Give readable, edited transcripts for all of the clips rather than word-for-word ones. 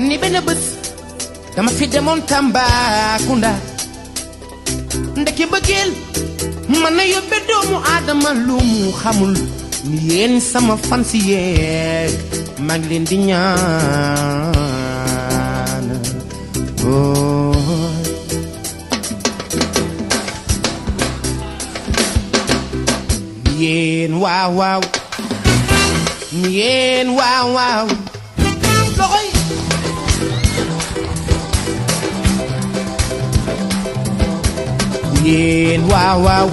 ni benn bés dama fi demoon Tambacounda ndeke bëggeel mën na yóbbe doomu aadama lu mu xamul ni yéen sama fans yeeg maa ngi leen di ñaan yéen waaw waaw yéen waaw waaw loxoy yéen waaw waaw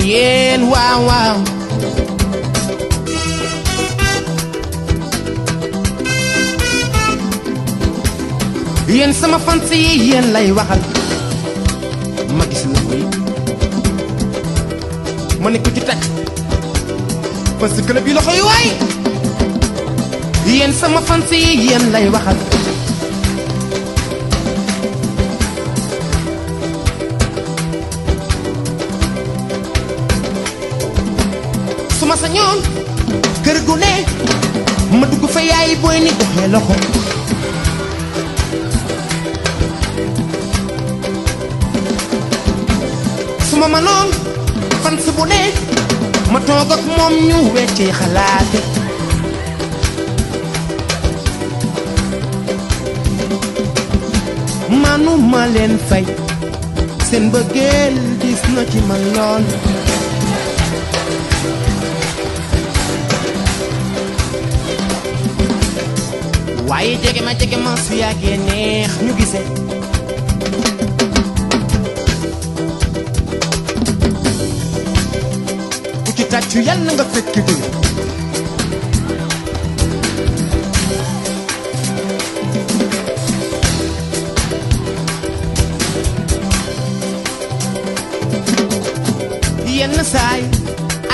yéen waaw waaw yéen sama fans yi yéen lay waxal ma gis la koy ma ne ko ci teg parce que bi loxo yi waay yéen sama fans yi yéen lay waxal su ma sañoon kër gu ne ma dugg fa yaay booy ni doxee loxo su ma mënoon fans bu ne ma toog ak moom ñu weccee xalaate manu ma leen fay seen bëggeel dis na ci man lool waaye jege ma su yàggee neex ñu gisee ku ci tàccu yal na nga fekk dëgg yenn saay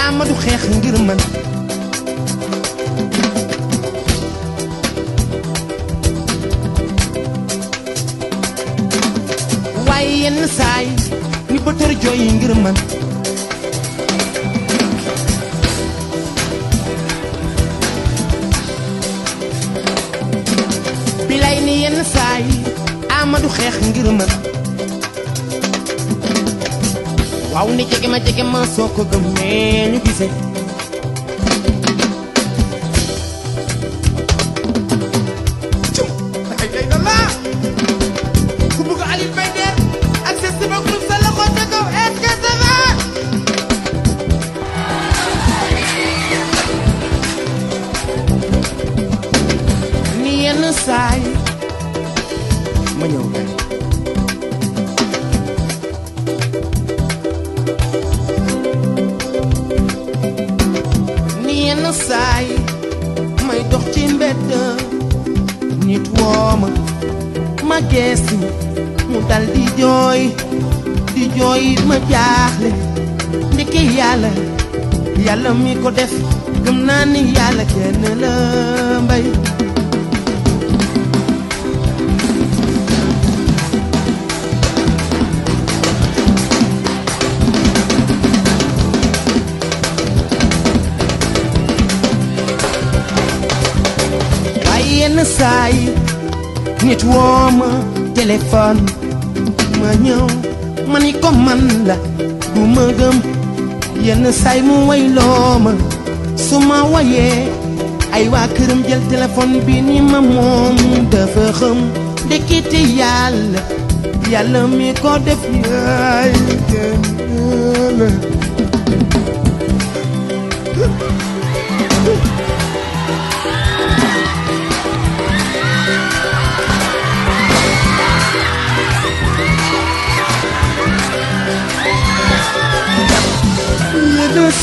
Amadou xeex ngir man waaye yenn saay ni bëtër jooy ngir man bilay ni yenn saay Amadou xeex ngir man waaw ni jege ma soo ko gëmee ñu gisee ay day na la ku bëgg Ali Faïder ak sa sama groupe sa loxo ca kaw est-ce que ça va ni yenn saay ma ñëw saay may dox ci mbedd nit wooma ma geestu mu dal di jooy ma jaaxle ndeke yàlla mi ko def gëm naa ni yàlla kenn la mbay yenn saay nit woo ma téléphone ma ñëw ma ni ko man la du ma gëm yenn saay mu wayloo ma su ma wayee ay waa këram jël téléphone bi ni ma moom dafa xam ndekete yàlla mi ko def yaay kenn la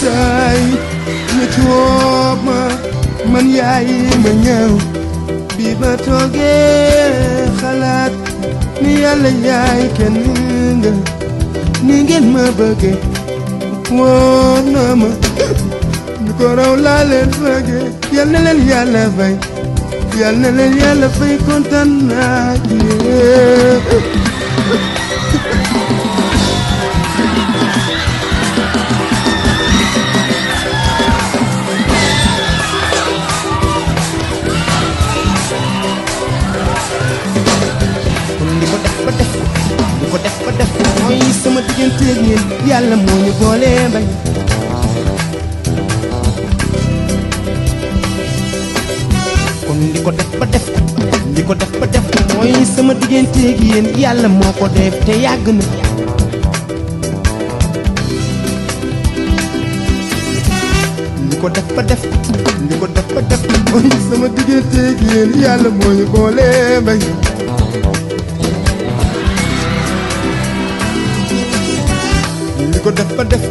saay nit woo ma man yaay ma ñëw bi ma toogee xalaat ni yàlla yaay kenn nga ni ngeen ma bëgge woo na ma ni ko raw laa leen bëgge yal na leen yàlla fay kontaan naa yàlla moo ñu boole bañ kon li ko def ba def li ko def ba def mooy sama digganteeg yéen yàlla moo ko def te yàgg na li ko def ba def li ko def ba def mooy sama digganteeg yéen yàlla moo ñu boole bañ li ko def ba def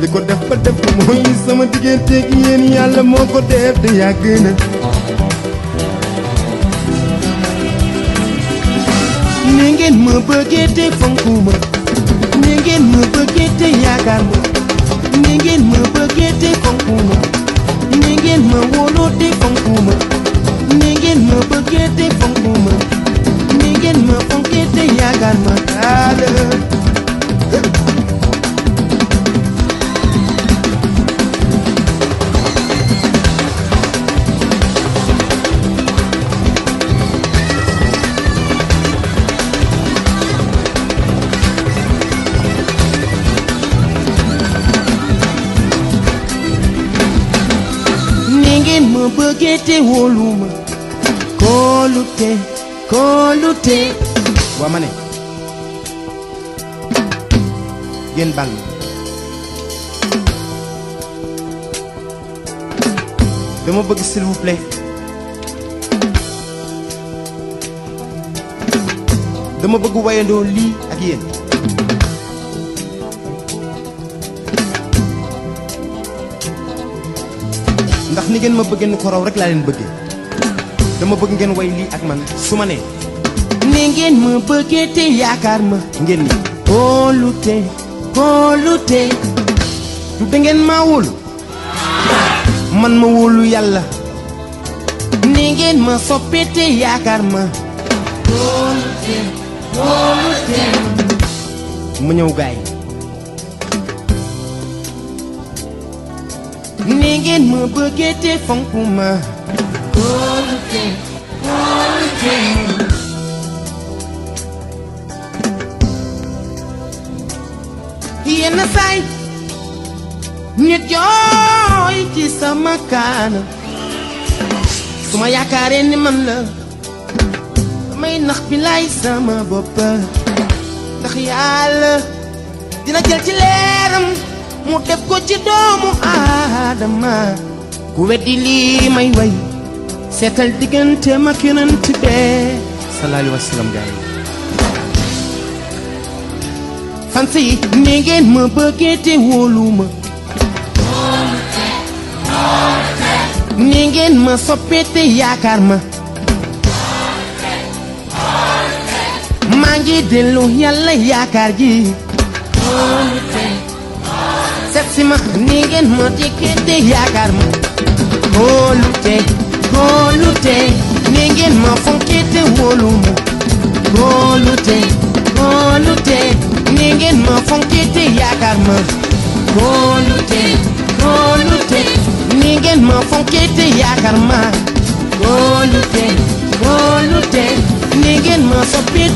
li ko def ba def mooy sama digganteeg yéen yàlla moo ko def te yàgg na ni ngeen ma bëggee te fonku ma ni ngeen ma bëggee te yaakaar ma ni ngeen ma bëggee te fonku ma ni ngeen ma wóoloo te fonku ma ni ngeen ma bëggee te fonku ma ni ngeen ma fonkee te yaakaar ma ngeen ma bëggee te wóolu ma kóolute kóolute waa ma ne ngeen bal dama bëgg s'il vous plaît dama bëgg wayandoo lii ak yéen ndax ni ngeen ma bëggee ni ko raw rek laa leen bëggee dama bëgg ngeen way lii ak man su ma nee ni ngeen ma bëggee te yaakaar ma ngeen ni kóolute kóolute du da ngeen maa wóolu man ma wóolu yàlla ni ngeen ma soppee te yaakaar ma kóolute kóolute ma ñëw gaay ni ngeen ma bëggee te fonku ma kóolute kóolute yenn saay nit jooy ci sama kaana su ma yaakaaree ni man la damay nax bi lay sama bopp ndax yàlla dina jël ci leeram mu def ko ci doomu aadama ku weddi lii may way seetal diggante ma yonent bee sallallahu alayhi wa sallam gaay fans yi ni ngeen ma bëggee te wóolu ma ni ngeen ma soppee te yaakaar ma maa ngi dellu yàlla yaakaar ji seet si ma ni ngeen ma dikkee te yaakaar ma kóolute kóolute ni ngeen ma fonkee te wóolu ma kóolute kóolute ni ngeen ma fonkee te yaakaar ma kóolute kóolute ni ngeen ma fonkee te yaakaar ma kóolute kóolute ni ngeen ma soppee